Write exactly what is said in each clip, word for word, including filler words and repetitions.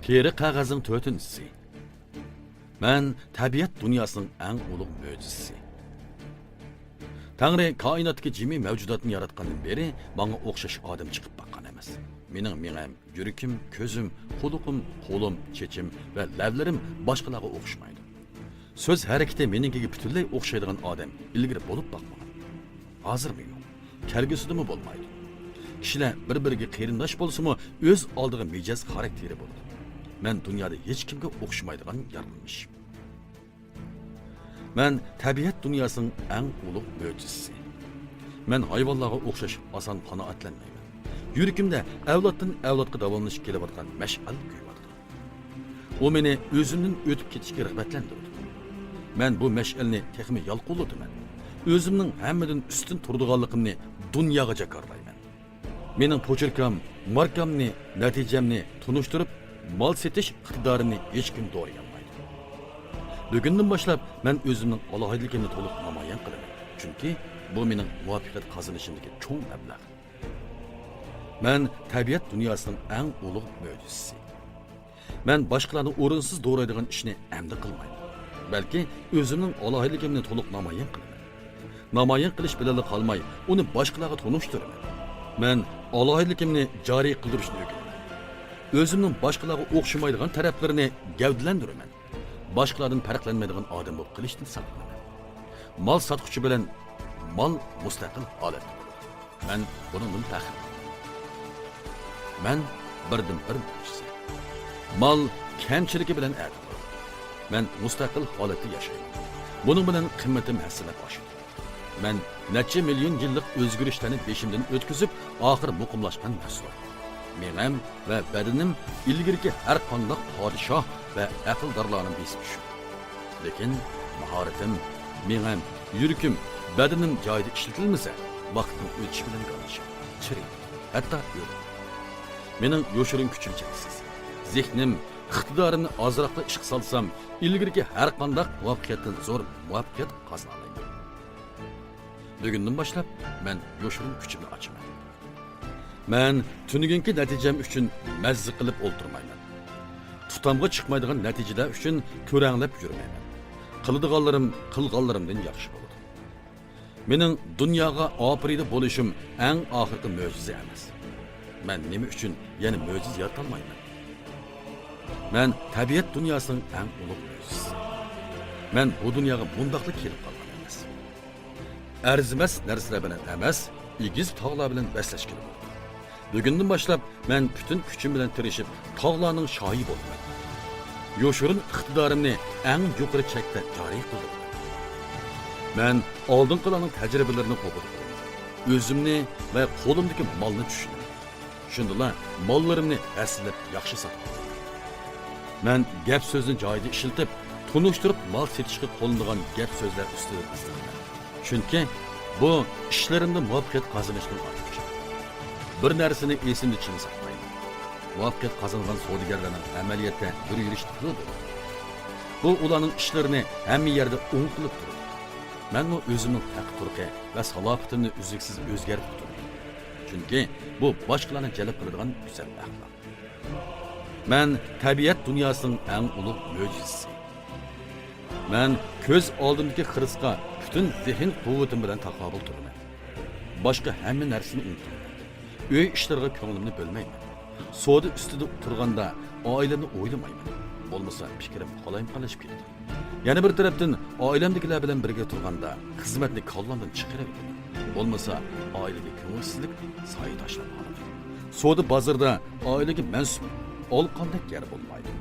تېرە قەغەزنىڭ تۆتىنچىسى. مەن تەبىئەت دۇنياسىنىڭ ئەڭ ئۇلۇغ مۆجىزىسى. تەڭرى كائىناتتىكى جىمى مەۋجۇداتنى ياراتقاندىن بېرى ماڭا ئوخشاش ئادەم چىقىپ باققان ئەمەس. مېنىڭ مېڭەم، يۈرىكىم، كۆزۈم، قۇلىقىم، قولۇم، چېچىم ۋە لەۋلىرىم باشقىلارغا ئوخشىمايدۇ. سۆز ھەرىكىتى مېنىڭكىگە پۈتۈنلەي ئوخشايدىغان ئادەم ئىلگىرى بولۇپ باقمىغان. ھازىرمۇ يوق. كەلگۈسىدىمۇ بولمايدۇ. كىشىلەر بىر-بىرىگە قېرىنداش بولسىمۇ، ئۆز ئالدىغا مىجەز خاراكتېرى بولىدۇ. مەن دۇنيادا ھېچكىمگە ئوخشىمايدىغان يارالمىش. مەن تەبىئەت دۇنياسىنىڭ ئەڭ ئۇلۇغ مۆجىزىسى. مەن ھايۋانلارغا ئوخشاش ئاسان قانائەتلەنمەيمەن. يۈرىكىمدە ئەۋلادتىن ئەۋلادقا داۋاملىشىپ كېلىۋاتقان مەشئەل كۆيۈۋاتىدۇ. ئۇ مېنى ئۆزۈمدىن ئۆتۈپ كېتىشكە رىغبەتلەندۈرىدۇ. مەن بۇ مەشئەلنى تېخىمۇ يالقۇنلىتىمەن. ئۆزۈمنىڭ ھەممىدىن ئۈستۈن تۇرىدىغانلىقىمنى دۇنياغا جاكارلايمەن. مېنىڭ پوچېركام، ماركامنى، نەتىجەمنى تونۇشتۇرۇپ، مال سېتىش ئىقتىدارىنى ھېچكىم دورىيالمايدۇ. بۈگۈندىن باشلاپ مەن ئۆزۈمنىڭ ئالاھىدىلىكىمنى تولۇق نامايان قىلىمەن، چۈنكى بۇ مېنىڭ مۇۋەپپەقىيەت قازىنىشىمدىكى چوڭ مەبلەغ. مەن تەبىئەت دۇنياسىنىڭ ئەڭ ئۇلۇغ مۆجىزىسى. مەن باشقىلارنى ئورۇنسىز دورايدىغان ئىشنى ئەمدى قىلمايمەن، بەلكى ئۆزۈمنىڭ ئالاھىدىلىكىمنى تولۇق نامايان قىلىمەن. نامايان قىلىش بىلەنلا قالماي، ئۇنى باشقىلارغا تونۇشتۇرىمەن. مەن ئالاھىدىلىكىمنى جارى قىلدۇرۇشنى ئۆگىنىمەن. ئۆزۈمنىڭ باشقىلارغا ئوخشىمايدىغان تەرەپلىرىنى گەۋدىلەندۈرىمەن. باشقىلاردىن پەرقلەنمەيدىغان ئادەم بولۇپ قېلىشتىن ساقلىنىمەن. مال ساتقۇچى بىلەن مال مۇستەقىل ھالەتتە بولىدۇ. مەن بۇنىڭدىن پەخىرلىنىمەن. مەن بىردىنبىر مۆجىزە. مال كەمچىلىكى بىلەن ئەتىۋارلىق. مەن مۇستەقىل ھالەتتە ياشايمەن. بۇنىڭ بىلەن قىممىتىم ھەسسىلەپ ئاشىدۇ. مەن نەچچە مىليون يىللىق ئۆزگىرىشلەرنى بېشىمدىن ئۆتكۈزۈپ، ئاخىر مۇقىملاشقان مەھسۇلات. مېڭەم ۋە بەدىنىم ئىلگىرىكى ھەر قانداق پادىشاھ ۋە ئەقىلدارلارنىڭ بېسىپ چۈشىدۇ. لېكىن ماھارىتىم، مېڭەم، يۈرىكىم، بەدىنىم جايىدا ئىشلىتىلمىسە، ۋاقىتنىڭ ئۆتۈشى بىلەن گالاشاپ، چىرىيدۇ، ھەتتا ئۆلىدۇ. مېنىڭ يوشۇرۇن كۈچۈم چەكسىز. زېھنىم، ئىقتىدارىمنى ئازراقلا ئىشقا سالسام، ئىلگىرىكى ھەر قانداق مۇۋەپپەقىيەتتىن زور مۇۋەپپەقىيەت قازىنالايمەن. بۈگۈندىن باشلاپ مەن يوشۇرۇن كۈچۈمنى ئاچىمەن. مەن تۈنۈگۈنكى نەتىجەم ئۈچۈن مەززە قىلىپ ئولتۇرمايمەن. تۇتامغا چىقمايدىغان نەتىجىلەر ئۈچۈن كۆرەڭلەپ يۈرمەيمەن. قىلىدىغانلىرىم قىلغانلىرىمدىن ياخشى بولىدۇ. مېنىڭ دۇنياغا ئاپىرىدە بولۇشۇم ئەڭ ئاخىرقى مۆجىزە ئەمەس. مەن نېمە ئۈچۈن يەنە مۆجىزە يارىتالمايمەن؟ مەن تەبىئەت دۇنياسىنىڭ ئەڭ ئۇلۇغ مۆجىزىسى. مەن بۇ دۇنياغا مۇنداقلا كېلىپ قالغان ئەمەس. ئەرزىمەس نەرسىلەر بىلەن ئەمەس، ئېگىز تاغلار بىلەن بەسلەشكىلى بولدۇم. بۈگۈندىن باشلاپ مەن پۈتۈن كۈچۈم بىلەن تىرىشىپ، تاغلارنىڭ شاھى بولىمەن. يوشۇرۇن ئىقتىدارىمنى ئەڭ يۇقىرى چەكتە جارى قىلدۇرىمەن. مەن ئالدىنقىلارنىڭ تەجرىبىلىرىنى ئوبدان بىلىمەن. ئۆزۈمنى ۋە قولۇمدىكى مالنى چۈشىنىمەن. شۇندىلا ماللىرىمنى ھەسسىلەپ ياخشى ساتىمەن. مەن گەپ سۆزنى جايىدا ئىشلىتىپ، تونۇشتۇرۇپ مال سېتىشقا قوللىنىدىغان گەپ سۆزلەر ئۈستىدە ئىزدىنىمەن. چۈنكى بۇ ئىشلىرىمدا مۇۋەپپەقىيەت قازىنىشتىن ئارتۇق ئىش. بىر نەرسىنى ئېسىمدە چىڭ ساقلايمەن. مۇۋەپپەقىيەت قازانغان سودىگەرلەرنىڭ ئەمەلىيەتتە بىر يۈرۈش تىلى بولىدۇ. بۇ ئۇلارنىڭ ئىشلىرىنى ھەممە يەردە ئوڭ قىلىپ تۇرىدۇ. مەنمۇ ئۆزۈمنىڭ تەقى-تۇرقى ۋە سالاپىتىمنى ئۈزلۈكسىز ئۆزگەرتىپ تۇرىمەن. چۈنكى بۇ باشقىلارنى جەلپ قىلىدىغان گۈزەل ئەخلاق. مەن تەبىئەت دۇنياسىنىڭ ئەڭ ئۇلۇغ مۆجىزىسى. مەن كۆز ئالدىمدىكى خىرىسقا پۈتۈن زېھىن قۇۋۋىتىم بىلەن تاقابىل تۇرىمەن. باشقا ھەممە نەرسىنى ئۇنتۇيمەن. ئۆي ئىشلىرىغا كۆڭلۈمنى بۆلمەيمەن. سودا ئۈستىدە تۇرغاندا ئائىلەمنى ئويلىمايمەن. بولمىسا پىكرىم قالايمىقانلىشىپ كېتىدۇ. يەنە بىر تەرەپتىن، ئائىلەمدىكىلەر بىلەن بىرگە تۇرغاندا خىزمەتنى كاللامدىن چىقىرىۋېتىمەن. بولمىسا ئائىلىگە كۆڭۈلسىزلىك سايە تاشلاپ قالىدۇ. سودا بازىرىدا ئائىلىگە مەنسۇپ ئالىقاندەك يەر بولمايدۇ.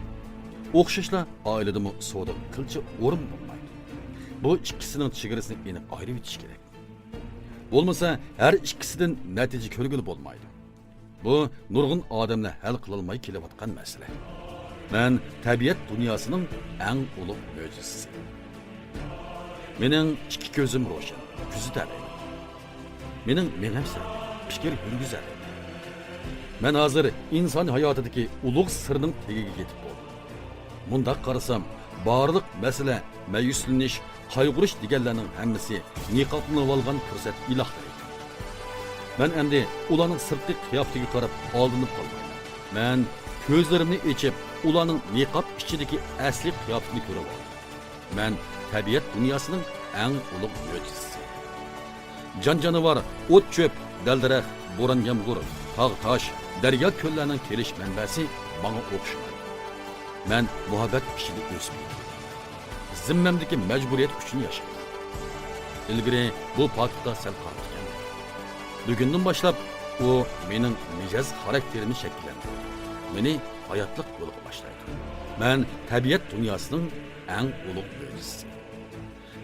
ئوخشاشلا ئائىلىدىمۇ سودىغا قىلچە ئورۇن بولمايدۇ. بۇ ئىككىسىنىڭ چېگرىسىنى ئېنىق ئايرىۋېتىش كېرەك. بولمىسا ھەر ئىككىسىدىن نەتىجە كۆرگىلى بولمايدۇ. بۇ نۇرغۇن ئادەملەر ھەل قىلالماي كېلىۋاتقان مەسىلە. مەن تەبىئەت دۇنياسىنىڭ ئەڭ ئۇلۇغ مۆجىزىسى. مېنىڭ ئىككى كۆزۈم روشەن، كۆزىتەلەيمەن. مېنىڭ مېڭەم سەرخىل، پىكىر يۈرگۈزەلەيمەن. مەن ھازىر ئىنسان ھاياتىدىكى ئۇلۇغ سىرنىڭ تېگىگە يېتىپ بولدۇم. مۇنداق قارىسام، بارلىق مەسىلە، مەيۈسلىنىش، قايغۇرۇش دېگەنلەرنىڭ ھەممىسى نىقابلىنىۋالغان پۇرسەت ئىلاھلىرى. مەن ئەمدى ئۇلارنىڭ سىرتقى قىياپىتىگە قاراپ ئالدىنىپ قالمايمەن. مەن كۆزلىرىمنى ئېچىپ، ئۇلارنىڭ نىقاب ئىچىدىكى ئەسلىي قىياپىتىنى كۆرۈۋالدىم. مەن تەبىئەت دۇنياسىنىڭ ئەڭ ئۇلۇغ مۆجىزىسى. جان-جانىۋار، ئوت-چۆپ، دەل-دەرەخ، بوران-يامغۇر، تاغ-تاش، دەريا-كۆللەرنىڭ كېلىش مەنبەسى ماڭا ئوخشىمايدۇ. مەن مۇھەببەت ئىچىدە ئۆسۈپ يېتىلدىم. زىممەمدىكى مەجبۇرىيەت ئۈچۈن ياشايمەن. ئىلگىرى بۇ پاكىتقا سەل قارىمىكەن. بۈگۈندىن باشلاپ ئۇ مېنىڭ مىجەز خاراكتېرىمنى شەكىللەندۈردى. مېنى ھاياتلىق يولىغا باشلايدۇ. مەن تەبىئەت دۇنياسىنىڭ ئەڭ ئۇلۇغ مۆجىزىسى.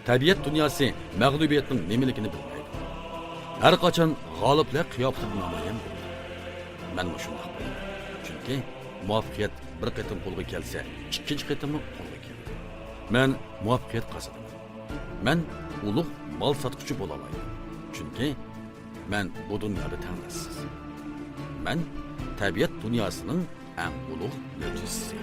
تەبىئەت دۇنياسى مەغلۇبىيەتنىڭ نېمىلىكىنى بىلمەيدۇ. ھەر قاچان غالىبلار قىياپىتىدە نامايان بولىدۇ. مەنمۇ شۇنداق بولىمەن. چۈنكى مۇۋەپپەقىيەت بىر قېتىم قولغا كەلسە، ئىككىنچى قېتىممۇ قولغا كېلىدۇ. مەن مۇۋەپپەقىيەت قازىنىمەن. مەن ئۇلۇغ مال ساتقۇچى بولالايمەن. چۈنكى مەن بۇ دۇنيادا تەڭداشسىز. مەن تەبىئەت دۇنياسىنىڭ ئەڭ ئۇلۇغ مۆجىزىسى.